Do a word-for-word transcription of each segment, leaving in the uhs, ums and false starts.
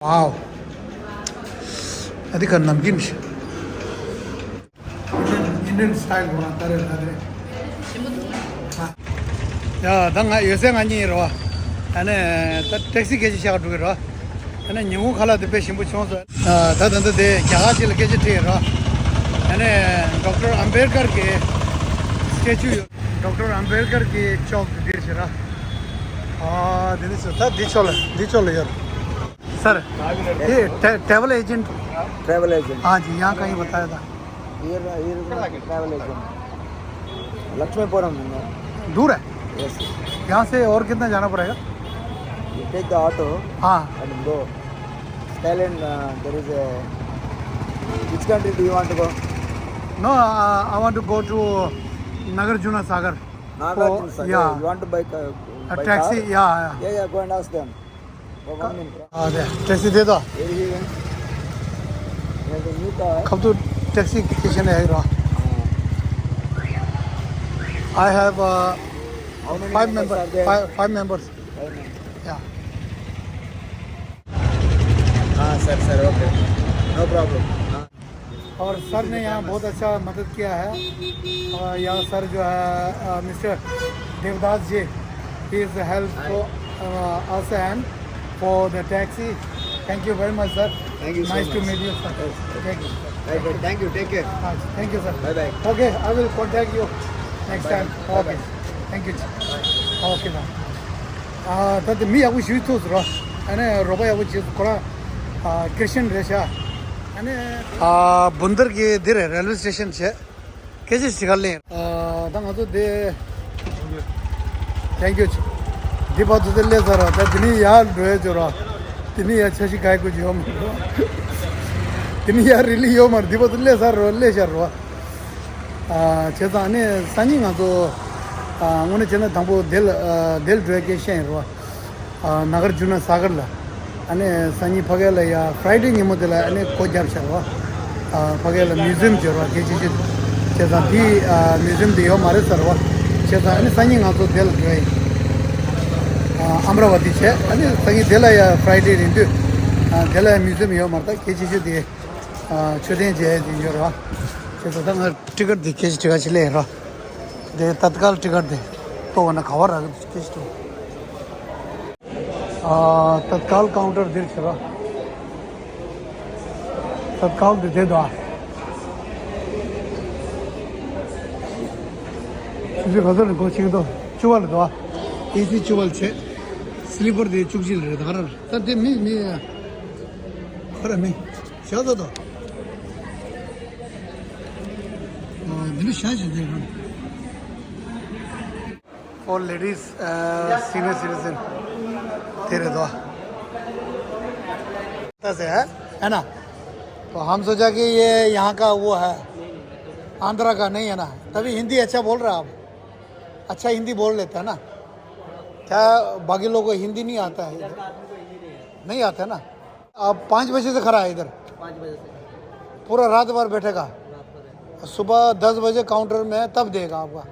Wow. ཨ་དེ་ཁ་ནམ་རྒྱུན་ཞིག Indian, Indian style གོ་རང་ད་རེད་ད་རེད། ཡ་ད་ང་ཡོད་སའི་ང་གཉིས་རོ། ཨ་ནི་ད་ཊེག་སི་སྐད་ཆ་བཤད་འགྲོ་གི་རོ། ཨ་ནི་ཉིན་གུང་ཁ་ལག་དེ་དཔེ་ཞིམ་པོ་བྱུང་སོང་། ད་ད་ལྟ་དེ་རྒྱ་གར་ཅིག་ལ་སྐད་ཆ་དྲིས་རོ། ཨ་ནི་ཌོག་ཊར་ཨམ་བེད་ཀར་གི་སི་ཊེ་ཅུ་ཡོད། ཌོག་ཊར་ཨམ་བེད་ཀར་གི་ཅོག་དེ་འདིར་ཞེ་ར། ཨ་དེ་ནི་ཚོ་ད་འདི་ཕྱོགས་ལ་འདི་ཕྱོགས་ལ་ཡོད། सर, ये try-, travel agent. Travel agent. हाँ जी, यहाँ कहीं बताया था। ये रहा, ये रहा ट्रैवल एजेंट। लक्ष्मीपुरम में। दूर है? यस। यहाँ से और कितना जाना पड़ेगा? You take the auto हाँ। And go. Thailand, uh, there is a, which country do you want to go? No, uh, I want to go to Nagarjuna Sagar. Nagarjuna Sagar. Yeah. You want to buy a, a by taxi? Car? Yeah, yeah. Yeah, yeah, go and ask them. हाँ, दे, टैक्सी दे दो। कब तो टैक्सी किसी ने है रहा। I have uh, five members, five, five members. Yeah. हाँ sir, sir, okay, no problem. और सर ने यहाँ बहुत अच्छा मदद किया है। और यहाँ सर जो है, मिस्टर देवदास जी, he is help for us and for the taxi. Thank you very much, sir. Thank you so much. Nice to meet you, sir. Thank you. Thank you. Take care. Thank you, sir. Bye bye. Okay, I will contact you next time. Okay. Thank you. Okay, sir. ད་དེ་མི་ཡག་པོ་ཞིག་ཐུག་སོང་ར། ཨ་ནི་རོགས་པ་ཡག་པོ་བྱས་སོང་ཁོ་རང་། ཁྲིས་ཅན་རེད་ཤག་ཨ་ནི། ཨ་བུན་དར་གྱི་འདིར་རེལ་ཝེ་སི་ཊེ་ཤན་བྱས། སྐད་ཆ་ཞིག་ག་ལེན། ཨ་ད་ང་ཚོ་འདི། Thank you. འདི་བར་དུ་དེ་སླེབས་ཚར་ར། ད་དེ་ནས་ཡར་འགྲོ་ཡ་ཅོ་ར། དེ་ནས་ཡར་འཆར་གཞི་ག་ཡི་དགོས་ཀྱི་ཡོད་མ་རེད། དེ་ནས་ཡར་རི་ལི་ཡོད་མ་རེད། འདི་བར་དུ་སླེབས་ཚར་ར་སླེབས་ཤར་ར། ཨ་བྱས་ཙང་ཨ་ནི་སང་ཉིན་ང་ཚོ། ཨ་དངོས་གནས་བྱས་ན་དང་པོ་དེ་ལ་ཨ་དེ་ལ་འགྲོ་ཡ་སྐད་བཤད་ཡིན་ར། ཨ་ནཱ་གར་ཇུ་ན་ས་གར་ལ། ཨ་ནི་སང་ཉིན་ཕ་གི་ལ་ཡ་ཕ་རའི་ཌེ་ཉིན་མོ་དེ་ལ་ཨ་ནི་སྒོ་བརྒྱབ་བཞག་ར། ཨ་ཕ་གི་ལ་མིའུ་ཛི་ཡམ་བྱོས་ར་སྐད་ཆ་བཤད། བྱས་ཙང་དེ་ཨ་མིའུ་ཛི་ཡམ་དེ་ཡོད་མ་རེད་ཟེར་བ། བྱས་ཙང་ཨ་ནི་སང་ཉིན་ང་ཚོ་དེ་ལ་འགྲོ་ཡ་ཡིན། ཨ་ཨམ་ར་བ་ཏི་བྱས། ཨ་ནི་སང་ཉིན་དེ་ལ་ཡ་ཕ་རའི་ཌེ་ཡིན་དུས། ཨ་དེ་ལ་ཡ་མིའུ་ཛི་ཡམ་ཡོད་མ་རེད། ད་སྐད་ཆ་བཤད་དེ། ཨ་མཆོད་རྟེན་མཇལ་ཡ་དེ་ཡོད་ར། བྱས་ཙང་ད་ང་ཊི་ཀཊ་དེ་སྐད་ཆ་དྲི་ག་ཅིག་སླེབས་ཡིན་ར། དེ་ཏད་ཀལ་ཊི་ཀཊ་དེ་གཏོང་བ་ན་ག་བ་རག་གི་འདུག་སྐད་ཆ་དྲི། ཨ་ཏད་ཀལ་ཀའུན་ཊར་འདིར་བྱེད་ར། ཏད་ཀལ་དེ་དེ་འདུག་ཨ། ཆུ་ཚོད་ག་ཚོད་ནས་སྒོ་ཕྱེ་གི་འདུག་བཅུ་པ་ལ་འདུག་ཨ། ཨེ་སི་བཅུ་པ་ལ་བྱས། སི་ལི་པར་དེ་བཅུ་གཅིག་ལ་རེད། ད་ག་རང་རེད། ད་དེ་མི་མི་ག་ར་མི་ཤ་ཚ་དང་། འདི་ལ་ཤ་ཞིག་འདི་རང་། For ladies, uh, senior citizen. तेरे दो। ऐसे है, है ना? तो हम सोचा कि ये यहाँ का वो है, आंध्रा का नहीं है ना, तभी हिंदी अच्छा बोल रहा है आप। अच्छा हिंदी बोल लेता है ना? क्या बाकी लोगों को हिंदी नहीं आता है? नहीं आता है ना? आप पाँच बजे से खड़ा है इधर? पाँच बजे से। पूरा रात भर बैठेगा? रात भर है। सुबह दस बजे काउंटर में तब देगा आपका?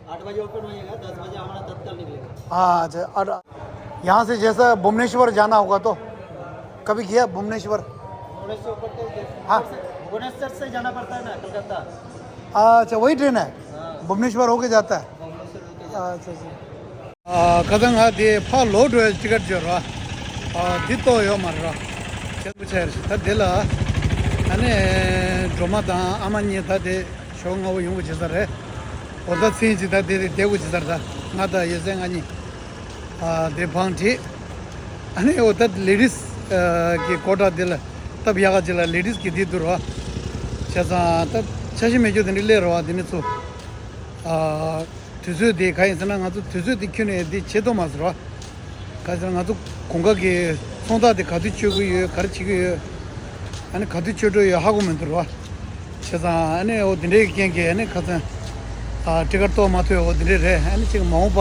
आठ बजे ओपन होएगा, दस बजे हमारा तत्काल निकलेगा। हाँ, अच्छा। और यहाँ से जैसा भुवनेश्वर जाना होगा तो? कभी गया भुवनेश्वर? भुवनेश्वर ऊपर तो जैसे हाँ। ऊपर से, भुवनेश्वर से जाना पड़ता है ना कलकत्ता। अच्छा, वही ट्रेन है? हाँ। भुवनेश्वर होके जाता है? भुवनेश्वर होके जाता है। अच्छा, अच्छा। ཁ་སང་ང་དེ་ཕར་ལོག་འགྲོ་བའི་ཊི་ཀཊ་བྱོས་རོགས། ཨ་འདི་ལྟོ་ཡོད་མ་རེད་རོགས། ཁྱེད་ཚོ་ཆ་ཡར་ཞིག་ད་དེ་ལ། ཨ་ནི་སྒྲོལ་མ་དང་ཨ་མ་གཉིས་ད་དེ་ཞོགས་སྔ་པོ་ཡོང་དགོས་བྱེད་ས་རེད། འོ་ད་ཚིན་ཅིག་ད་དེ་རེད་བསྡད་དགོས་བྱེད་ས་རེད། ད་ང་དང་ཡོད་ཚད་ང་གཉིས། ཨ་དེ་བང་ཁྲིད། ཨ་ནི་འོ་ད་ལེ་ཌིས་གི་ཀོ་ཊ་དེ་ལ་སྟབས་ཡག་ག་ཅིག་ལ་ལེ་ཌིས་གི་དེ་འདུག་རོགས། བྱས་ཙང་ད་འཆར་གཞི་མེད་རྒྱུ་དེ་འདྲ་སླེབས་རོགས། དེ་ནི་ཚོ། ཨ། དུས་ཚོད་དེ་ག་ཡིན་ཟེར་ན་ང་ཚོ་དུས་ཚོད་དེ་ཁྱོན་ནས་དེ་བྱེད་ཐུབ་མ་སོང་ར། ག་ཟེར་ན་ང་ཚོ་གོང་ཁ་གི་ཚོང་རྟགས་དེ་ག་དུས་སྤྱོད་ཀྱི་ཡོད། ག་རེ་བྱེད་ཀྱི་ཡོད། ཨ་ནི་ག་དུས་སྤྱོད་འགྲོ་ཡོད་ཧ་གོ་མི་འདུག་ར། བྱས་ཙང་ཨ་ནི་འོ་དེ་འདྲའི་རྐྱེན་གྱིས་ཨ་ནི་ཁ་ཚན། ཨ་ཊི་ཀཊ་གཏོང་མ་ཐུབ་འོ་དེ་འདྲའི་རེད། ཨ་ནི་ཅིག་མ་འོངས་པ་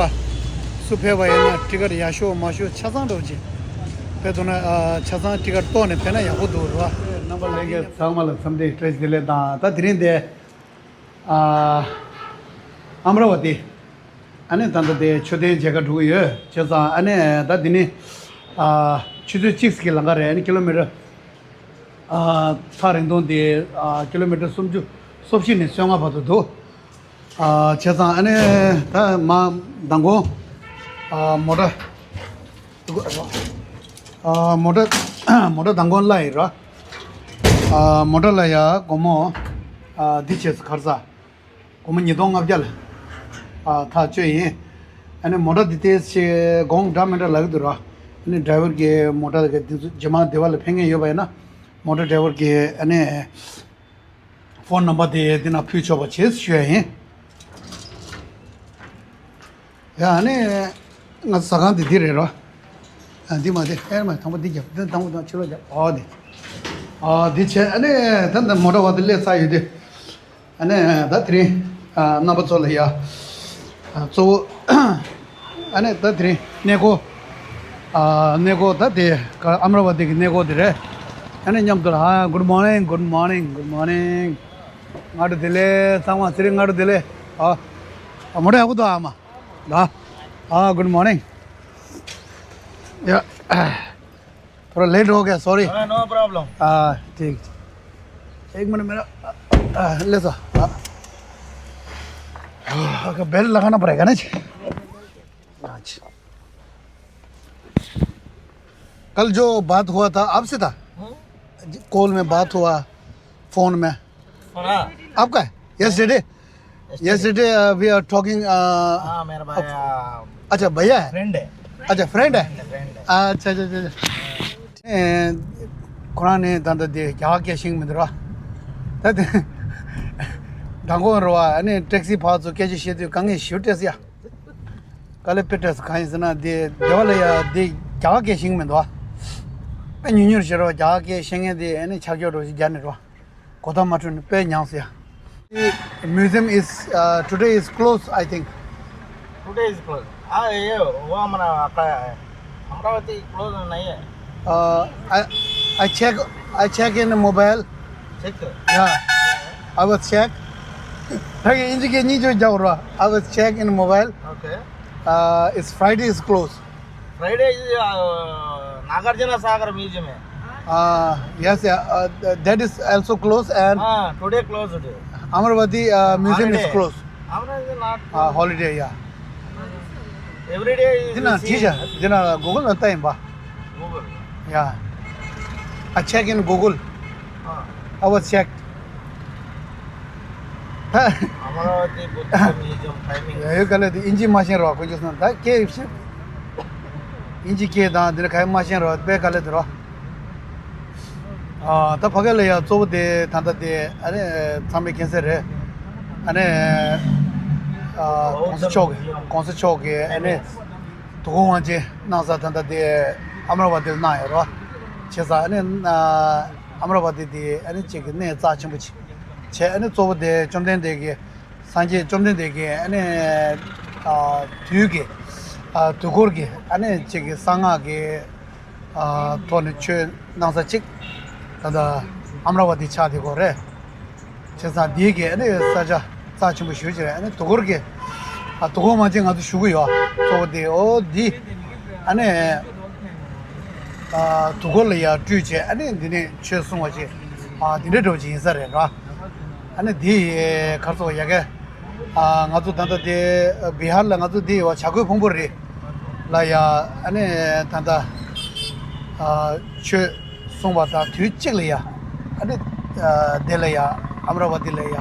སུ་ཕེབས་པ་ཡིན་ན་ཊི་ཀཊ་ཡག་ཤོས་མ་ཤོས་ཆ་ཚང་འགྲོ་ཅིག་ཕེབས་ཐུབ་ན་ཨ་ཆ་ཚང་ཊི་ཀཊ་གཏོང་ནས་ཕེབས་ན་ཡག་པོ་འདུག་ར། རྣམ་པ་ལྷན་རྒྱས་ཚང་མ་ལ་འཚམས་འདྲི་བཀྲ་ཤིས་བདེ་ལེགས་དང་། ད་དེ་རིང་འདི། ཨ་ཨམ་ར་བ་ཏི། ཨ་ནི་ད་ལྟ་དེ་མཆོད་རྟེན་མཇལ་ཁ་འགྲོ་གི་ཡོད། བྱས་ཙང་ཨ་ནི་ད་འདི་ནི་ཨ་ ཆུ་ཚོད་གཅིག་གི་ལམ་ཁ་རེད། ཨ་ནི་ཀི་ལོ་མི་ཊར། ཨ། ཐག་རིང་ཐུང་དེ། ཨ། ཀི་ལོ་མི་ཊར་སུམ་ཅུ་སོ་བཞི་ནས་སོ་ལྔ་བར་དུ་འདུག་ཨ། བྱས་ཙང་ཨ་ནི་ད་མ་མདང་དགོང་། ཨ། མོ་ཊ། ཨ། མོ་ཊ་མོ་ཊ་མདང་དགོང་གླ་ཡིན་ར། ཨ། མོ་ཊ་ལ་ཡ་སྒོར་མོ། ཨ། འདི་བྱས་ཙང་ག་རེ་ཟ། སྒོར་མོ་ཉིས་སྟོང་ལྔ་བརྒྱ་ལ། ཨ། ཐག་གཅོད་ཡིན། ཨ་ནི་མོ་ཊ་འདི་ཏོག་ཙམ་གོང་འདྲ་མི་འདྲ་ལབ་ཀྱི་འདུག་ར། ཨ་ནི་ཌ་རའི་ཝར་གྱིས་མོ་ཊ་གི་འདི་ཚོ་རྗེས་མ་སྡེ་བ་ལ་ཕེབས་མཁན་ཡོད་པ་ཡིན་ན། མོ་ཊ་ཌ་རའི་ཝར་གྱིས་ཨ་ནི་ཕོན་ནམ་བར་དེ་འདི་ན་ཕུལ་ཆོག་པ་བྱེད་ཞུ་ཡ་ཡིན། ཡ། ཨ་ནི་ང་ཟ་ཁང་འདི་འདི་རེད་རོ། ཨ། འདི་མ་དེ་ཨེ་མ། དང་པོ་འདི་རྒྱབ། འདི་དང་པོ་དང་ཕྱི་ལོགས་རྒྱབ། ཨོ་དེ། ཨ། འདི་བྱས། ཨ་ནི་ད་ལྟ་མོ་ཊ་བར་དུ་སླེབས་ཚར་ཡོད་དུས། ཨ་ནི་ད་དེ་རིང་། ཨ། རྣམ་པ་ཚོ་ལ་ཡ། ཨ། གཙོ་བོ། ཨ་ནི་ད་དེ་རིང་གནས་སྐོར། ཨ། གནས་སྐོར་ད་དེ་ཨ་མ་ར་བ་ཏི་གི་གནས་སྐོར་དེ་རེད། ཨ་ནི་མཉམ་དུ་ལ། ཨ། Good morning, good morning, good morning. སྔ་དྲོ་བདེ་ལེགས། ཚང་མ་ཚེ་རིང་། སྔ་དྲོ་བདེ་ལེགས། ཨ། ཨ། མོ་ཊ་ཡག་པོ་འདུག་ཨ་མ། ལ། ཨ། Good morning. ཡ། थोड़ा लेट हो गया, सॉरी। हाँ, नो प्रॉब्लम। हाँ, ठीक। एक मिनट, मेरा, आ, ले सो। हाँ। हाँ, बेल्ट लगाना पड़ेगा ना जी। अच्छा। कल जो बात हुआ था, आपसे था? हम्म। कॉल में बात हुआ, फोन में। हाँ। आपका है? Yesterday? Yesterday, uh, we are talking, uh, हाँ, मेरा भाई, of- आ, अच्छा, भैया है? फ्रेंड है। अच्छा, फ्रेंड है? फ्रेंड है, फ्रेंड है। अच्छा, अच्छा, अच्छा, अच्छा। ए, ཁོ་རང་ནི་ད་ལྟ་དེ་རྒྱ་གར་སྐད་ཤེས་ཀྱི་མི་འདུག་ར། ད་དེ་མདང་དགོང་རེད་པ། ཨ་ནི་ཊེག་སི་ཕར་ཚུར་སྐད་ཆ་བཤད་དུས་དཀའ་ངལ་ཞེ་པོ་འཕྲད་སོང་ཡ། དཀའ་ལས་དཔེ་འཕྲད་སོང་། གང་ཡིན་ཟེར་ན་དེ་སྡེ་བ་ལ་ཡ་དེ་རྒྱ་གར་སྐད་ཤེས་ཀྱི་མི་འདུག་པ། དཔེ་ཉུང་ཉུང་ཞིག་རེད་པ། རྒྱ་གར་སྐད་ཤེས་མཁན་དེ་ཨ་ནི་ཆ་འཇོག་འདྲ་པོ་ཞིག་རྒྱག་ནས་རེད་པ། གོ་བརྡ་མ་འཕྲོད་ནས་དཔེ་ཉམས་སོང་ཡ། Museum is, uh, today is closed, I think. Today is closed. हाँ, ये वो हमारा आपका है। अमरावती क्लोज नहीं है। Uh, I, I check, I check in mobile. Check करो। Yeah, I was check. ཐག་ཨིན་ཇི་སྐད་གཉིས་ཀྱང་རྒྱག་རོགས། I was check in mobile. Okay. Uh, it's Friday is closed. Friday is, uh, Nagarjuna Sagar Museum है। Uh, yes, yeah, uh, th- that is also closed and हाँ, today closed है। Amaravati, uh, museum is holiday. Closed. Amaravati is not uh, holiday, yeah. Every day is the same. Dina, teacher, dina Google na time ba. Google. Yeah. I check in Google. हाँ। I was checked. Amaravati Buddha museum timing. ཡ། ཡོད་ག་ལེ། དེ་ཨིན་ཇི་མ་ཤེས་རོགས། དཀོན་མཆོག་གསུམ། ད་སྐད་ཤེས། ཨིན་ཇི་སྐད་དང་དེ་འདྲ་ག་ཡང་མ་ཤེས་རོགས། དཔེ་དཀའ་ལས་འདུག་རོགས། ཨ། ད་ཕ་གི་ལ་ཡ་གཙོ་བོ་དེ་ད་ལྟ་དེ་ཨ་ནི་ཚང་མས་མཁྱེན་གསལ་རེད། ཨ་ནི། ཨ། ༸གོང་ས་མཆོག་གི་༸གོང་ས་མཆོག་གི་ཨ་ནི། དུས་འཁོར་དབང་ཆེན་གནང་ས་ད་ལྟ་དེ་ཨ་མ་ར་བ་ཏི་ལ་གནང་ཡོད་རོགས། བྱས་ཙང་ཨ་ནི། ཨ། ཨ་མ་ར་བ་ཏི་དེ་ཨ་ནི་གཅིག་གི་གནས་རྩ་ཆེན་པོ་ཅིག་བྱས། ཨ་ནི་གཙོ་བོ་དེ་བཅོམ་ལྡན་འདས་ཀྱི། སངས་རྒྱས་བཅོམ་ལྡན་འདས་ཀྱི་ཨ་ནི། ཨ། དུས་ཀྱི། ཨ། དུས་འཁོར་གྱི་ཨ་ནི་གཅིག་གི་གསང་སྔགས་ཀྱི། ཨ། ཐོག་ནས་ཆོས་གནང་ས་གཅིག་ད་ལྟ་ཨ་མ་ར་བ་ཏི་ཆགས་བསྡད་ཀྱི་ཡོད་རེད། བྱས་ཙང་འདི་གི་ཨ་ནི་ས་ཆ་རྩ་ཆེན་པོ་ཞེ་པོ་ཅིག་རེད། ཨ་ནི་དུས་འཁོར་གྱི། ཨ། དུས་འཁོར་མ་ཅིག་ང་ཚོ་ཞུ་གི་ཡོད། གཙོ་བོ་དེ། ཨོ་འདི། ཨ་ནི། ཨ། དུས་འཁོར་ལ་ཡར་སྤྲུལ་བྱས། ཨ་ནི་འདི་ནས་ཆོས་གསུང་བ་ཅིག་ཨ། འདི་འདྲ་འདྲ་པོ་ཅིག་ཡིན་ས་རེད་ར། ཨ་ནི་འདི་གར་སོང་ཡ་གི། ཨ། ང་ཚོ་ད་ལྟ་དེ་བི་ཧར་ལ། ང་ཚོ་འདི་བ་བྱ་རྒོད་ཕུང་པོ་རི་ལ་ཡ། ཨ་ནི་ད་ལྟ། ཨ། ཆོས་གསུང་བ་དང་དུས་གཅིག་ལ་ཡ། ཨ་ནི། ཨ། དེ་ལ་ཡ། ཨ་མ་ར་བ་ཏི་ལ་ཡ།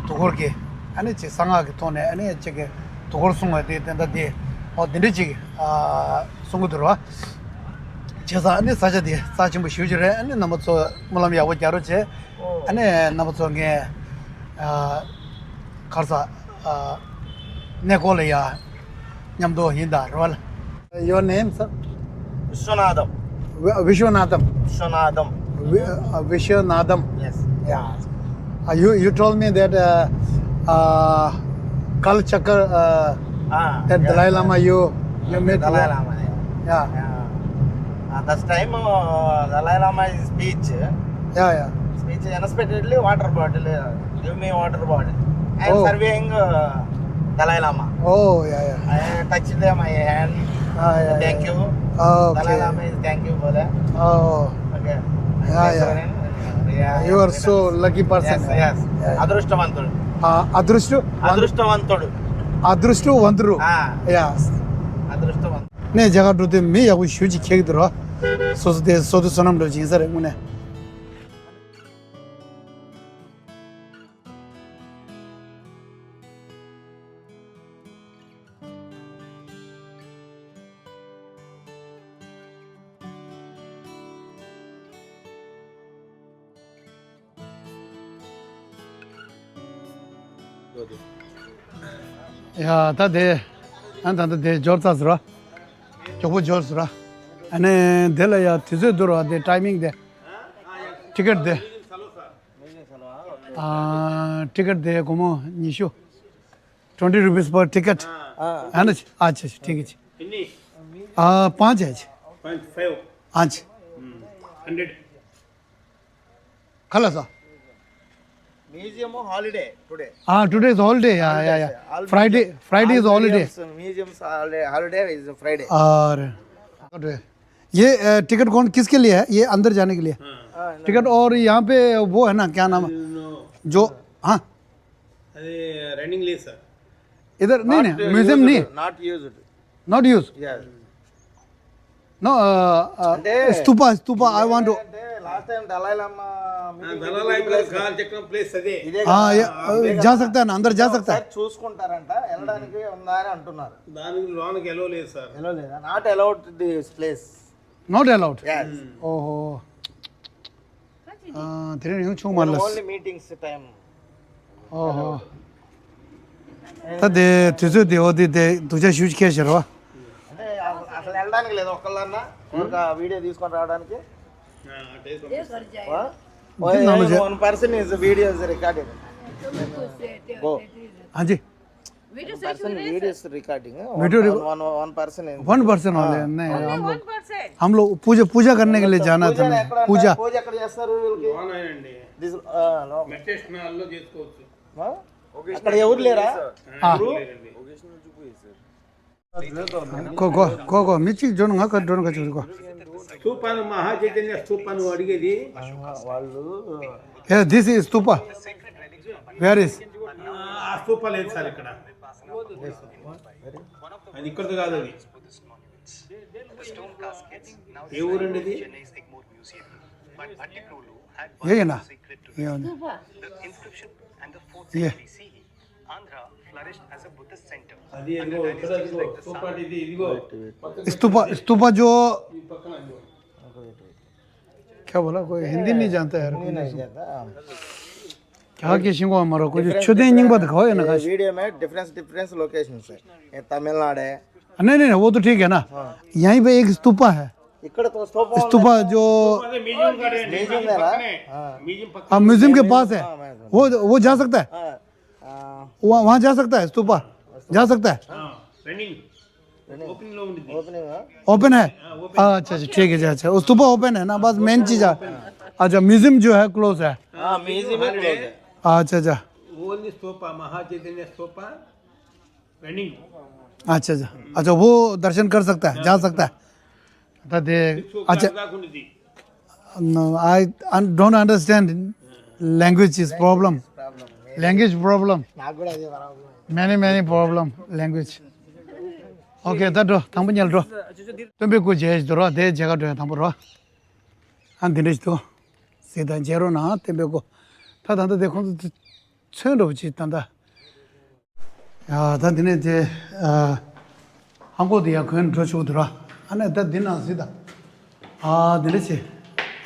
དུས་འཁོར་གྱི་ཨ་ནི་ཅིག་གསང་སྔགས་ཀྱི་ཐོག་ནས་ཨ་ནི་ཅིག་གི་དུས་འཁོར་གསུང་བ་དེ་དེ་འདྲ་དེ། ཨོ་དེ་འདྲ་ཅིག་ཨ། གསུང་གི་འདུག་ར། བྱས་ཙང་ཨ་ནི་ས་ཆ་དེ་རྩ་ཆེན་པོ་ཞེ་པོ་ཅིག་རེད། ཨ་ནི་རྣམ་པ་ཚོ་སྨོན་ལམ་ཡག་པོ་རྒྱག་རོགས་བྱེད། ཨ་ནི་རྣམ་པ་ཚོ་ངས། ཨ། གར་ས། ཨ། གནས་སྐོར་ལ་ཡ་མཉམ་དུ་ཡིན་ད་རོལ། Your name, sir? Vishwanathan. Vi- Vishwanathan. Vishwanathan. Vi- uh, Vishwanathan. Yes. Yeah. Uh, you you told me that uh, uh, Kal Chakra, uh, ah, that yeah, Dalai Lama, you you meet Dalai Lama. Yeah. Yeah. Yeah. Uh, that's time uh, Dalai Lama is speech. Yeah, yeah. Speech, unexpectedly water bottle. Uh, give me water bottle. I am oh. Surveying uh, Dalai Lama. Oh, yeah, yeah. I touched my hand. Ah, yeah, yeah. Thank you. Ah, okay. Dalai Lama is thank you बोला. Oh. Okay. Yeah, yeah. You are so lucky person. Yes, yes. Yeah. అదృష్టవంతుడు. Ah, అదృష్ట అదృష్టవంతుడు. అదృష్టవంతుడు. ఆ. Yes. అదృష్టవంతుడు. ནས་རྒྱ་གར་འགྲོ་དུས་མི་ཡག་པོ་ཞེ་ཅིག་ཁྱེར་གྱི་འདུག་ར། སོ་སོ་དེ་སོ་དེ་བསོད་ནམས་འགྲོ་ཅིག་ཡིན་ས་རེད་དངོས་གནས། ཡ་ད་དེ་ཨ་ད་ད་དེ་འབྱོར་ཚར་ཟེར་བ། མགྱོགས་པོ་འབྱོར་ཟེར་བ། ཨ་ནི་དེ་ལ་ཡ་དུས་ཚོད་བསྡུར་བ་དེ་ཊའི་མིང་དེ། ཊི་ཀེཊ་དེ། ཨ་ཊི་ཀེཊ་དེ་སྒོར་མོ་ཉི་ཤུ། Twenty rupees per ticket. हाँ। है ना जी? अच्छा, अच्छा, ठीक है जी। कितनी? आ, पाँच है जी। पाँच, फाइव। हाँ जी। हम्म, हंड्रेड। खलास। Museum holiday today. हाँ, today is holiday, या, या, या। Friday, Friday is holiday. Museums holiday, holiday is Friday. और ये, अ, टिकट कौन, किसके लिए है? ये अंदर जाने के लिए? हाँ। टिकट, और यहाँ पे वो है ना, क्या नाम है? जो, हाँ। अरे, रनिंग ले सर। इधर नहीं, नहीं, म्यूजियम नहीं। Not used. Not used. Yes. No, uh, uh, అంటే स्तूपा, स्तूपा, I want to. అంటే లాస్ట్ టైం దలాయి లామా हाँ, दलाई लामा का कालचक्र प्लेस अदे। ఇదే हाँ, కదా, ये, अ, जा सकता है ना, अंदर जा सकता है। ఒకసారి చూసుకుంటారంట, వెళ్ళడానికి ఉందా అని అంటున్నారు। దానికి లోనికి అలో లేదు సార్। అలో లేదా? Not allowed this place. Not allowed. Yes. ओहो। तेरे नहीं छू मार लस। Only meetings time. ओहो। ད་དེ་དུས་ཚོད་དེ་འོ་དེ་དེ་སྡུག་ཅག་ཞུ་ཁྱེར་ཤར་བ། అంటే అసలు అసలు వెళ్ళడానికి లేదు ఒక్కళ్ళన్నా ఒక వీడియో తీసుకొని రావడానికి। हाँ, टेस्ट कर जाए। One person is video is recorded. Go. हाँ जी। Video से person video is recording. Video one, one, one person in. One person only. नहीं, हम लोग पूजा पूजा करने के लिए जाना था ना। पूजा। పూజ ఎక్కడ చేస్తారు వీళ్ళకి? లోన్ అండి। దిస్, ఆ, లోన్. మెడిటేషన్ హాల్లో చేసుకోవచ్చు। ఆ? అక్కడ ఎవరు లేరా? हाँ। को को को को मिचिक जोन ङा का जोन का चुको। स्तूपान महाचैतन्य स्तूपान अडिगेदि। వాళ్ళు Yeah, this is stupa. Where is? ఆ స్తూప లేదు సార్ ఇక్కడ। అది ఇక్కడది కాదు అది। ఏ ఊరండి ఇది? ये है ना? ये वाला। ये। అది ఇదిగో, ఇక్కడ ఇదిగో, స్తూప ఇది, ఇదిగో। स्तूपा, स्तूपा जो। ఈ పక్కన ఇదిగో। क्या बोला? कोई हिंदी नहीं जानता यार। क्या के शिंगो हमारा कुछ छुदे निंग बात खाओ ना। ये काश। वीडियो में डिफरेंस, डिफरेंस लोकेशन है। ये तमिलनाडु है। नहीं, नहीं, नहीं, वो तो ठीक है ना। हाँ। यहीं पे एक स्तूपा है। ఇక్కడ తో స్తూపం स्तूपा जो। म्यूजियम का म्यूजियम है ना? हाँ। म्यूजियम पक्का। हाँ, म्यूजियम के पास है। हाँ, मैं वो वो जा सकता है। हाँ। वहाँ वहाँ जा सकता है स्तूपा। जा सकता है। हाँ। रनिंग। Opening opening. ओपन है। हाँ, अच्छा, अच्छा, ठीक है जी। अच्छा, वो स्तूपा ओपन है ना, बस मेन चीज है। अच्छा, म्यूजियम जो है क्लोज है। हाँ, म्यूजियम ही क्लोज है। अच्छा, अच्छा। वो नहीं स्तूपा, महाचैतन्य स्तूपा। अच्छा, अच्छा। अच्छा, वो दर्शन कर सकता है, जा सकता है। ད་དེ། अच्छा। No, I un- don't understand. Language is problem. Language problem. నాకు కూడా అదే problem. Many, many problem language. Okay, ད་འགྲོ། དང་པོ་ཉལ་འགྲོ། སྟོན་པའི་སྐུ་མཇལ་ཞིག་འགྲོ་ར། དེ་མཇལ་ཁ་འགྲོ་ཡ། དང་པོ་ར། ཨ་འདི་འདྲ་ཞིག་འདུག། སྲིད་དང་མཇལ་རོགས་གནང་། སྟོན་པའི་སྐུ། ད་ད་ལྟ་དེ་ཁོང་ཚོ་ཚོན་འགྲོ་བ་ཅིག་ད་ལྟ། ཡ་ད་འདི་ནས་དེ། ཨ་ཧང་གོ་དེ་ཡ་གོན་འགྲོ་ཆོག་འདུག་ར། ཨ་ནི་ད་འདི་ནང་སྲིད་ད། ཨ་འདི་འདྲ་བྱེད།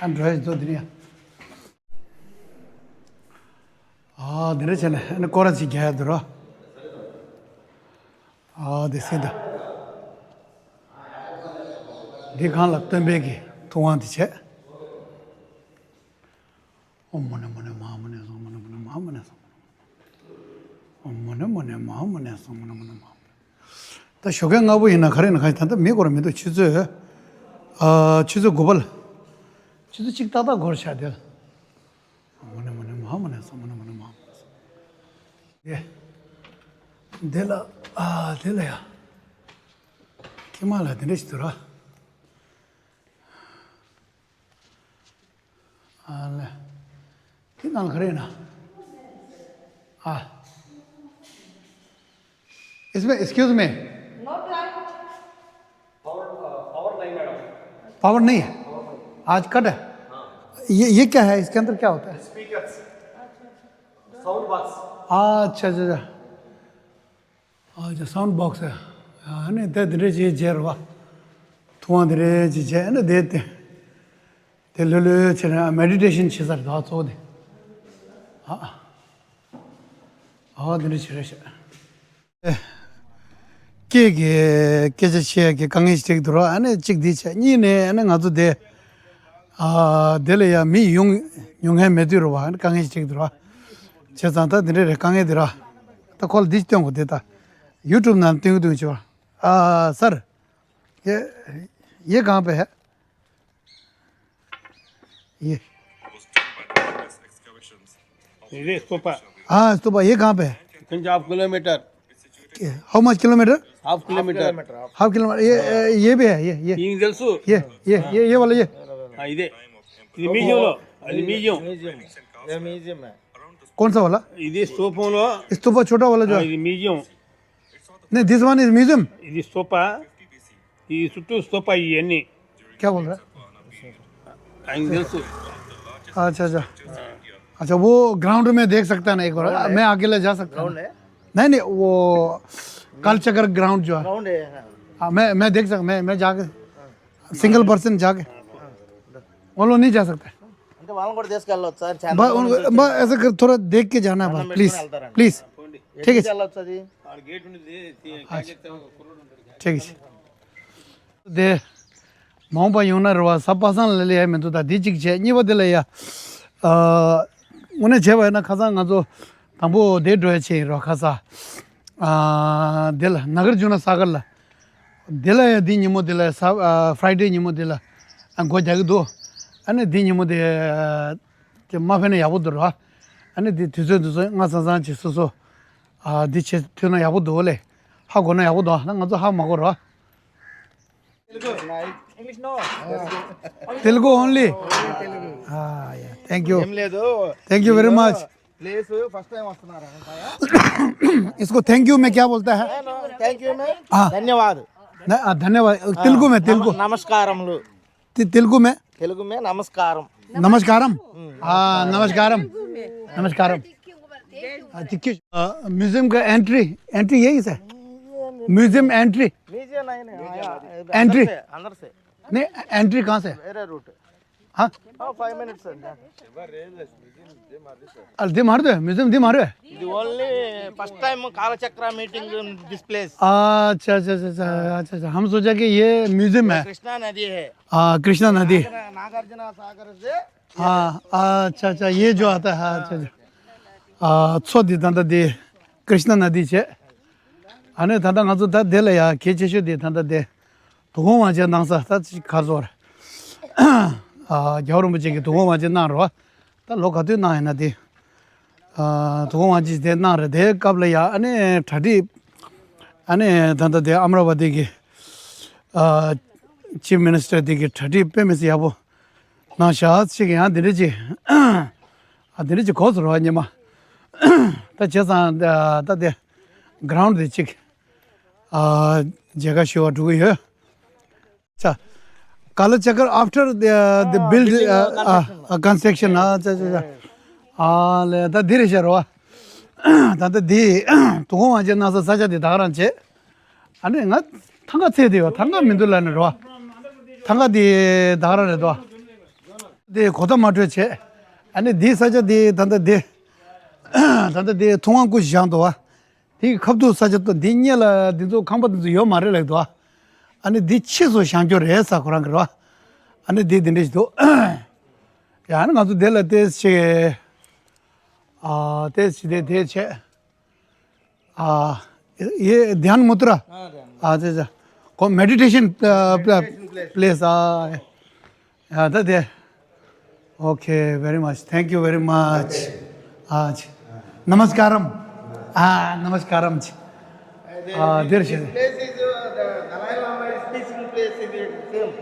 ཨ་འགྲོ་ཡ་ཚོ་འདི་ནས་ཡ། ཨ་འདི་འདྲ་བྱས་ནས་ཨ་ནི་སྐོར་ར་ཅིག་རྒྱག་ཡ་འདུག་ར། ཨ་དེ་སྲིད་ད། འདི་སྒང་ལ་སྟོན་པའི་གི་ཐུབ་དབང་དེ་བྱས། ཨོཾ་མུ་ནེ་མུ་ནེ་མ་ཧཱ་མུ་ནེ་སྭཱ་ཧཱ། མུ་ནེ་མུ་ནེ་མ་ཧཱ་མུ་ནེ་སྭཱ་ཧཱ། ཨོཾ་མུ་ནེ་མུ་ནེ་མ་ཧཱ་མུ་ནེ་སྭཱ་ཧཱ། མུ་ནེ་མུ་ནེ་མ་ཧཱ་མུ་ནེ། ད་ཞོགས་ཀས་སྔ་པོ་ཡིན་ན་ག་རེ་ཡིན་ན། ག་ད་ལྟ་མི་སྐོར་མི་འདུག། ཆུ་ཚོད། ཨ་ཆུ་ཚོད་དགུ་པ་ལ། ཆུ་ཚོད་གཅིག་ཏག་ཏག་འགོར་ཤག་དེ་ལ། མུ་ནེ་མུ་ནེ་མ་ཧཱ་མུ་ནེ་སྭཱ་ཧཱ། མུ་ནེ་མུ་ནེ་མ་ཧཱ་མུ་ནེ་སྭཱ་ཧཱ། དེ། དེ་ལ། ཨ་དེ་ལ་ཡ། ཁྱི་མ་ལ་དེ་འདྲ་ཞིག་འདུག་ར། ཨ་ལེ། དེ་ནང་ག་རེ་ཡིན་ན། ཨ། इसमें, एक्सक्यूज मी। पावर, अ, पावर नहीं मैडम। पावर नहीं है? आज कट है? हाँ। ये, ये क्या है? इसके अंदर क्या होता है? स्पीकर्स। Sound box. अच्छा, अच्छा, अच्छा। अच्छा, साउंड बॉक्स है। ཨ་ནི་དེ་དེ་འདྲ་ཅིག་བྱས་རེད་བ། ཐུབ་དབང་དེ་འདྲ་ཅིག་བྱས་ཨ་ནི་དེ་དེ། དེ་ལྷོད་ལྷོད་བྱས་ནས་མེ་ཌི་ཊེ་ཤན་བྱེད་ས་རེད་ད་གཙོ་བོ་དེ། ཨ། ཨ་དེ་འདྲ་ཅིག་རེད་ཤག་ཨེ། སྐད་ཀྱི་སྐད་ཆ་བཤད་ཀྱི་དཀའ་ངལ་ཞིག་འཕྲད་ཀྱི་འདུག་ར། ཨ་ནི་གཅིག་འདི་བྱས་གཉིས་ནས་ཨ་ནི་ང་ཚོ་དེ། ཨ་དེ་ལ་ཡང་མི་ཡོང་ཉོ་མཁན་མེད་དུས་རེད་བ། ཨ་ནི་དཀའ་ངལ་ཞིག་འཕྲད་ཀྱི་འདུག་ར། བྱས་ཙང་ད་དེ་འདྲ་རེད་དཀའ་ངལ་འདི་ར། ད་ཁོ་ལ་འདི་ཞིག་སྟོན་དགོས་དེ་ད། ཡུ་ཊུབ་ནང་སྟོན་གྱི་འདུག་བྱས་པ། ཨ་सर, ये, ये कहाँ पे है? ये। ये स्तूपा। हाँ, स्तूपा, ये कहाँ पे है? కొంచెం half kilometre. How much kilometre? Half kilometre. Half kilometre. ये, ये भी है, ये, ये. ईंग తెలుసు. ये, ये, ये, ये वाला, ये. ఆ, ఇదే. ఇది మ్యూజియంలో. అది మ్యూజియం. మ్యూజియం. ये म्यूजियम है. कौन सा वाला? ఇది स्तूपంలో. स्तूपा छोटा वाला जो है. ఇది మ్యూజియం. नहीं, this one is म्यूजियम. ఇది स्तूपा. ఈ చుట్టూ स्तूपा ఇవన్నీ. क्या बोल रहा है? ईंग తెలుసు. अच्छा, अच्छा. अच्छा, वो ग्राउंड में देख सकता है ना एक बार? मैं अकेला जा सकता है ना? नहीं, नहीं, वो कालचक्र ग्राउंड जो है. ग्राउंड है, हाँ. हाँ, मैं, मैं देख सकता, मैं, मैं जाके, सिंगल पर्सन जाके. वो लोग नहीं जा सकते. అంటే వాళ్ళని కూడా తీసుకెళ్ళొచ్చు సార్. बस, बस ऐसा कर, थोड़ा देख के जाना है बस, प्लीज, प्लीज. ठीक है. వెళ్ళొచ్చు అది. ठीक है. དེ། མ་འོངས་པ་ཡོང་ན་རེ་བ་ས་པ་སངས་ལ་ལས་ཡ་མི་འདུག་ད་འདི་གཅིག་བྱས་གཉིས་པ་དེ་ལ་ཡ། ཨ། དངོས་གནས་བྱས་པ་ཡིན་ན་ཁ་སང་ང་ཚོ་དང་པོ་དེ་འགྲོ་ཡ་ཆེ་ཡིན་རོ་ཁ་ས། ཨ། དེ་ལ་ནཱ་གར་ཇུ་ན་ས་གར་ལ། དེ་ལ་ཡ་འདི་ཉིན་མོ་དེ་ལ་ས་ཨ། ཕ་རའི་ཌེ་ཉིན་མོ་དེ་ལ་ཨ། སྒོ་རྒྱག་གི་འདུག་ཨ་ནི་འདི་ཉིན་མོ་དེ་ཨ། དེ་མ་ཕེབས་ན་ཡག་པོ་འདུག་རོ། ཨ་ནི་འདི་དུས་ཚོད་འདི་ཚོ་སྔ་ཙང་ཙང་ཅིག་སོ་སོ་ཨ། འདི་བྱེད་ཐུབ་ན་ཡག་པོ་འདུག་ལེ། ཧ་གོ་ན་ཡག་པོ་འདུག་ང་ཚོ་ཧ་མ་གོ་རོ། English no. Telugu only. Ah, yeah. Thank you. ఏం లేదు. Thank you very much. Place first time వస్తున్నారు. इसको थैंक यू में क्या बोलता है? Thank you may. हाँ. ధన్యవాద్. न- आ, धन्यवाद. तेलुगु में, तेलुगु. నమస్కారములు. ते- तेलुगु में. తెలుగు మే నమస్కారం. नमस्कारम. हाँ, नमस्कारम. नमस्कारम. हाँ, ठीक है. आ, म्यूजियम का एंट्री, एंट्री यही है? Museum entry. म्यूजियम नहीं, नहीं, हाँ, यार, एंट्री. अंदर से, अंदर से. नहीं, एंट्री कहाँ से? मेरा रूट. हाँ? हाँ, फाइव मिनट्स है. अरे, दे मार दो, म्यूजियम दे मार दो. ఇది ఓన్లీ ఫస్ట్ టైం కాలచక్ర మీటింగ్ దిస్ ప్లేస్. अच्छा, अच्छा, अच्छा, अच्छा, अच्छा, अच्छा. हम सोचा कि ये म्यूजियम है. कृष्णा नदी है. हाँ, कृष्णा नदी. नागार्जुन सागर से. हाँ, अच्छा, अच्छा, ये जो आता है, हाँ, अच्छा, अच्छा. ཨ། མཚོ་འདི་ད་ལྟ་འདི་ཀྲིཤ་ན་ན་དི་བྱས། ཨ་ནི་ད་ལྟ་ང་ཚོ་ད་དེ་ལ་ཡ་གལ་ཆེ་ཤོས་དེ་ད་ལྟ་དེ་དུ་ཁང་དབང་ཆེན་གནང་ས་ད་ཅིག་ག་ཚོད་རེད། ཨ། རྒྱལ་བ་རིན་པོ་ཆེ་གིས་དུ་ཁང་དབང་ཆེན་གནང་རེད་བ། ད་ལོ་ག་དུས་གནང་ཡིན་ན་དེ། ཨ། དུ་ཁང་དབང་ཆེན་དེ་གནང་རེད། དེའི་སྐབས་ལ་ཡ་ཨ་ནི་གྲ་སྒྲིག་ཨ་ནི་ད་ལྟ་དེ་ཨ་མ་ར་བ་ཏི་གི། ཨ། ཅིབ་མི་ནི་སི་ཊར་དེ་གི་གྲ་སྒྲིག་དཔེ་མི་སྲིད་ཡག་པོ། ནང་ཞག་ཅིག་ཡང་འདི་འདྲ་ཅིག་ཨ། འདི་འདྲ་ཅིག་གོ་སོང་རོ་ཉི་མ། ད་བྱས་ཙང་ད་ད་དེ་གྷ་རའུན་ཌི་དེ་ཅིག་ཨ། མཇལ་ཁ་ཞུ་བར་འགྲོ་གི་ཡོད། ཆ། Kalachakra after the, the build, construction. ཨ། ཨ། construction. ཨ། ཆ་ཆ་ཆ། ཨ་ལེ་ད་འདི་རེད་ཤག་རོ། ད་ལྟ་འདི་དུ་ཁང་དབང་ཆེན་གནང་ས་ས་ཆ་འདི་ད་ག་རང་བྱས། ཨ་ནི་ང་ཐང་ག་ཚད་དེ་ཡོད་ཐང་ག་མི་འདུག་ལབ་ནས་རོ། ཐང་ག་དེ་ད་ག་རང་རེད་དོ། དེ་གོ་ཐག་མ་འཕྲོད་བྱས། ཨ་ནི་དེའི་ས་ཆ་དེ་ད་ལྟ་དེ། ད་ལྟ་དེ་ཐུབ་དབང་སྐུ་ཞབས་བཞེངས་འདུག་བ། དེའི་ཁ་ཐུག་ས་ཆ་དེ་སྙེ་ལ་འདི་ཚོ་ཁང་པ་འདི་ཚོ་ཡོད་མ་རེད་ལབ་འདུག་བ། ཨ་ནི་འདི་ཕྱིས་སུ་བཞེངས་རྒྱུ་རེད་ས་ཁོ་རང་གི་རེད་བ། ཨ་ནི་འདི་འདི་འདྲ་ཞིག་འདུག་ཡ་ཨ་ནི་ང་ཚོ་དེ་ལ་ཏོག་ཙམ་ཅིག་ཨ། ཏོག་ཙམ་ཅིག་དེ་དེ་བྱས། हाँ, ये ध्यान मुद्रा। हाँ, ध्यान मुद्रा। अच्छा, अच्छा। को मेडिटेशन, अ, प्लेस। Meditation place. प्लेस, हाँ। हाँ, तो दे। Okay, very much. Thank you very much. हाँ जी। नमस्कारम। हाँ, नमस्कारम जी। हाँ, देर से। This place is, uh, the Dalai Lama is Sitting same.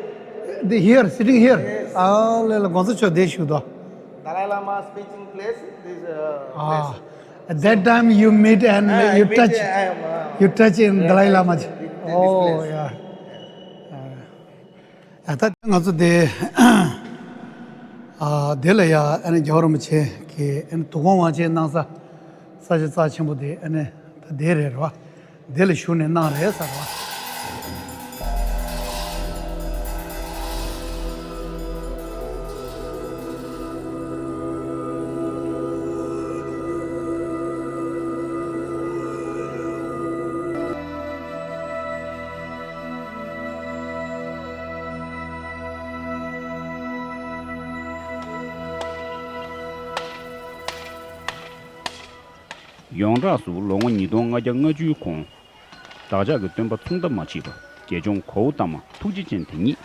The here, sitting here. Yes. Ah, ལ་ལ་དགོངས་ཚུལ་ཆོག་བསྡད་བཞུགས་དོ། Dalai Lama speaking place, this, uh, ah, place. At that time you meet and ah, you I meet, touch, I am, uh, you touch in yeah, Dalai Lama. In, in this oh, place. Yeah. Ah, ད་ང་ཚོ་དེ་ཨ་དེ་ལ་ཡ་ཨ་ནི་རྒྱལ་བ་རིན་པོ་ཆེ་གི་ཨ་ནི་དུས་འཁོར་དབང་ཆེན་གནང་ས་ས་ཆ་རྩ་ཆེན་པོ་དེ་ཨ་ནི་ད་དེ་རེད་རོ། དེ་ལ་བཞུགས་ནས་གནང་རེད་ས་རོ། ཡོངས་གྲགས་སུ་ལོ་ངོ་ཉིས་སྟོང་ལྔ་བརྒྱ་ལྔ་བཅུའི་གོང་། བདག་ཅག་གི་སྟོན་པ་མཚུངས་ཟླ་མ་མཆིས་པ་དགེ་སྦྱོང་གཽ་ཏ་མ་ཐུགས་རྗེ་ཅན་དེ་ཉིད།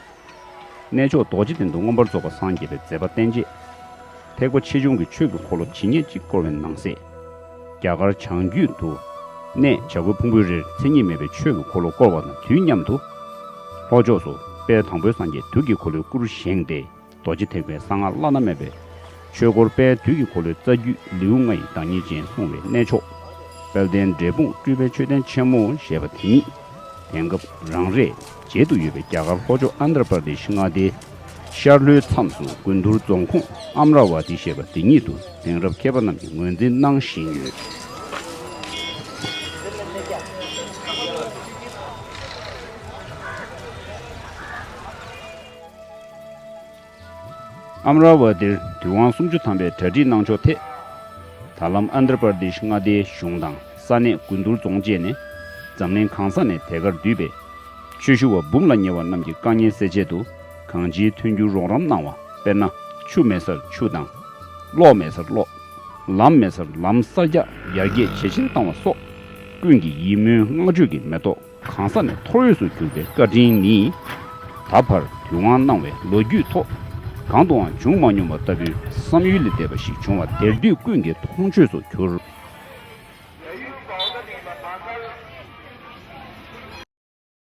གནས་མཆོག་རྡོ་རྗེ་གདན་དུ་མངོན་པར་རྫོགས་པར་སངས་རྒྱས་པའི་མཛད་པ་བསྟན་རྗེས། ཐེག་པ་ཆེ་ཆུང་གི་ཆོས་ཀྱི་འཁོར་ལོ་ཇི་སྙེད་ཅིག་བསྐོར་བའི་ནང་གསེས། རྒྱ་གར་བྱང་རྒྱུད་དུ། གནས་བྱ་རྒོད་ཕུང་པོའི་རིར་མཚན་ཉིད་མེད་པའི་ཆོས་ཀྱི་འཁོར་ལོ་བསྐོར་བ་དང་དུས་མཉམ་དུ། ལྷོ་ཕྱོགས་སུ་དཔལ་དང་པོའི་སངས་རྒྱས་དུས་ཀྱི་འཁོར་ལོའི་སྐུ་རུ་བཞེངས་ཏེ། རྡོ་རྗེ་ཐེག་པའི་གསང་སྔགས་བླ་ན་མེད་པའི་ཆོས་འཁོར་དཔལ་དུས་ཀྱི་འཁོར་ལོའི་རྩ་རྒྱུད་ལེའུ་ལྔ་ཡི་བདག་ཉིད་ཅན་གསུངས་པའི་གནས་མཆོག་དཔལ་ལྡན་འབྲས་སྤུངས་སྤྲུལ་པའི་མཆོད་རྟེན་ཆེན་མོ་ཞེས་པ་དེ་ཉིད། དེང་སྐབས་རང་རེའི་མཇལ་དུ་ཡོད་པའི་རྒྱ་གར་ལྷོ་ཕྱོགས་ཨན་དྷྲ་པར་དེཤ་མངའ་སྡེའི་ཤར་ལྷོའི་མཚམས་སུ་དགུན་དུར་རྫོང་ཁོངས་ཨམ་ར་ཝ་ཏི་ཞེས་པ་དེ་ཉིད་དུ་དེང་རབས་མཁས་པ་རྣམས་ཀྱིས་ངོས་འཛིན་གནང་བཞིན་ཡོད། ཨམ་ར་ཝ་ཏིར་དུས་དབང་སུམ་ཅུ་ཐམ་པའི་གྲ་སྒྲིག་གནང་ཕྱོགས་ཐད། ད་ལམ་ཨན་དྷྲ་པར་དེཤ་མངའ་སྡེའི་གཞུང་དང་ས་གནས་དགུན་དུར་རྫོང་བཅས་ནས་འཛམ་གླིང་གང་ས་ནས་དེ་གར་འདུས་པའི་ཆོས་ཞུ་བ་འབུམ་ལ་ཉེ་བ་རྣམས་ཀྱི་དཀའ་ངལ་སེལ་ཆེད་དུ་གང་ཅིའི་མཐུན་འགྱུར་རོགས་རམ་གནང་བ། དཔེར་ན། ཆུ་མེད་སར་ཆུ་དང་། གློག་མེད་སར་གློག་ལམ་མེད་སར་ལམ་གསར་རྒྱག་ཡར་རྒྱས་ཇེ་ཆེར་བཏང་བ་སོགས། ཀུན་གྱིས་ཡིད་སྨོན་བསྔགས་བརྗོད་ཀྱི་མེ་ཏོག་གང་ས་ནས་འཐོར་འོས་སུ་གྱུར་པའི་བཀའ་དྲིན་ནི། ད་བར་དུས་དབང་གནང་བའི་ལོ་རྒྱུས་ཐོག་གང་དུའང་བྱུང་མ་མྱོང་བ་ལྟ་བུའི་བསམ་ཡུལ་ལས་འདས་པ་ཞིག་བྱུང་བ་དེར་དུས་ཀུན་གྱི་མཐོང་ཆོས་སུ་གྱུར།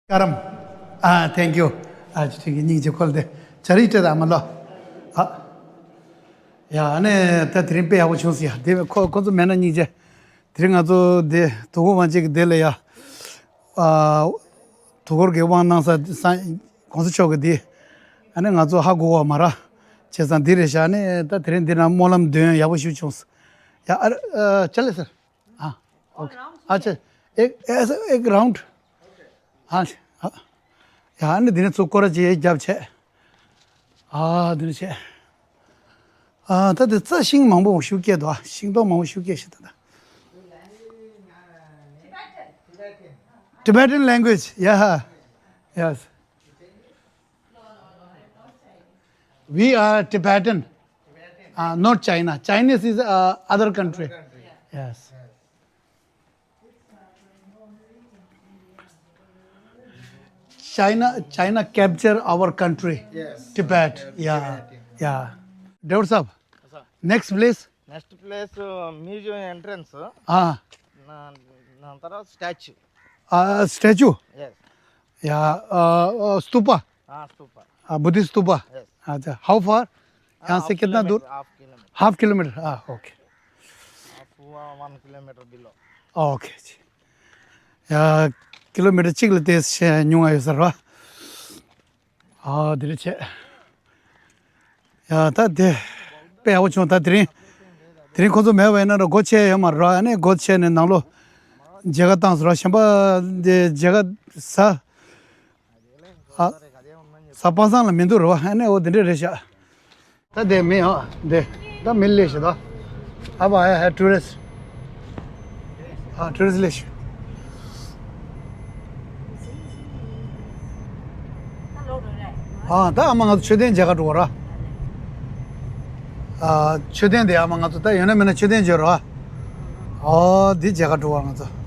ཀ་རམ། ཨ། Thank you། ཨ། ཅི་ཐུན་གྱི་སྙིང་རྗེ་ཁོལ་ཏེ་ཇ་རིགས་སྤྲད་དང་མ་ལོ། ཨ། ཡ། ཨ་ནི་ད་དེ་རིང་དཔེ་ཡག་པོ་བྱུང་སི་ཡ། དེ་ཁོ་ཁོ་ཚོ་མེད་ན་སྙིང་རྗེ། དེ་རིང་ང་ཚོ་དེ་དུ་གོ་བང་ཅིག་གི་དེ་ལ་ཡ། ཨ། དུ་གོར་གི་དབང་གནང་ས་ས་གོང་ས་མཆོག་གི་དེ། ཨ་ནི་ང་ཚོ་ཧ་གོ་བ་མ་ར། བྱས་ཙང་དེ་རེད་ཤག་ཨ་ནི་ད་དེ་རིང་འདི་ན་སྨོན་ལམ་འདོན་ཡག་པོ་ཞིག་བྱུང་སི་ཡ། ཨ། ཨ། ཅ་ལེ་སར། ཨ། ཨོ་ཁེ། ཨ་ཅེ། ཨེག་ཨེག་རའུན་ཌི། ཨ། ཨ། ཡ། ཨ་ནི་འདི་ནས་ཚུར་སྐོར་ར་ཅིག་རྒྱབ་བྱས། ཨ། འདི་ནས་བྱས། ཨ། ད་འདི་རྩྭ་ཤིང་མང་པོ་ཞིག་སྐྱེས་འདུག་ཤིང་ཏོག་མང་པོ་ཞིག་སྐྱེས་ཤག་ད་ད། Tibetan language, yeah, yes. We are Tibetan, uh, not China. Chinese is, uh, other country. Yes. China, China capture our country, yes, Tibet. Tibet, yeah, Tibet, yeah. Driver sahab, sir. Next place. Next place, uh, museum entrance. Ah. Na-, Nantara statue. Uh, statue? Yes. Yeah, uh, uh, stupa. Ah, stupa. Uh, Buddhist stupa. Yes. अच्छा, how far? यहाँ से कितना दूर? Half kilometer. Half kilometer. Ah, okay. Half, uh, one kilometer below. Okay. ཡ། ཀི་ལོ་མི་ཊར་གཅིག་ལ་དེ་ཉུང་ང་ཡོད་ས་རེད་བ། ཨ། དེ་རེད་བྱས། ཡ། ད་དེ་དཔེ་ཡག་པོ་བྱུང་། ད་དེ་རིང་དེ་རིང་ཁོ་ཚོ་མེད་པ་ཡིན་ན་ར་སྒོ་ཕྱེ་ཡོད་མ་རེད་བ། ཨ་ནི་སྒོ་ཕྱེ་ནས་ནང་ལོགས་མཇལ་ཁ་བཏང་ས་རེད་བ། གཞན་པ་དེ་མཇལ་ཁ་ཟ། ཨ། ས་པ་སངས་ལ་མི་འདུག་རེད་བ། ཨ་ནི་འོ་དེ་འདྲ་རེད་ཤག་ད་དེ་མི་ཡོང་། དེ་ད་མི་ལས་ཤག་ད་ཨ་བ་ཨ་ཧ་ཊུ་རི་སི་ཊི། ཨ། ཊུ་རི་སི་ཊི་ལས་ཤག་ཨ། ད་ཨ་མ་ང་ཚོ་མཆོད་རྟེན་མཇལ་ཁ་འགྲོ་བ་ར། ཨ། མཆོད་རྟེན་དེ་ཨ་མ་ང་ཚོ་ད་ཡོད་ན་མེད་ན་མཆོད་རྟེན་མཇལ་ར། ཨོ། འདི་མཇལ་ཁ་འགྲོ་བ་ང་ཚོ།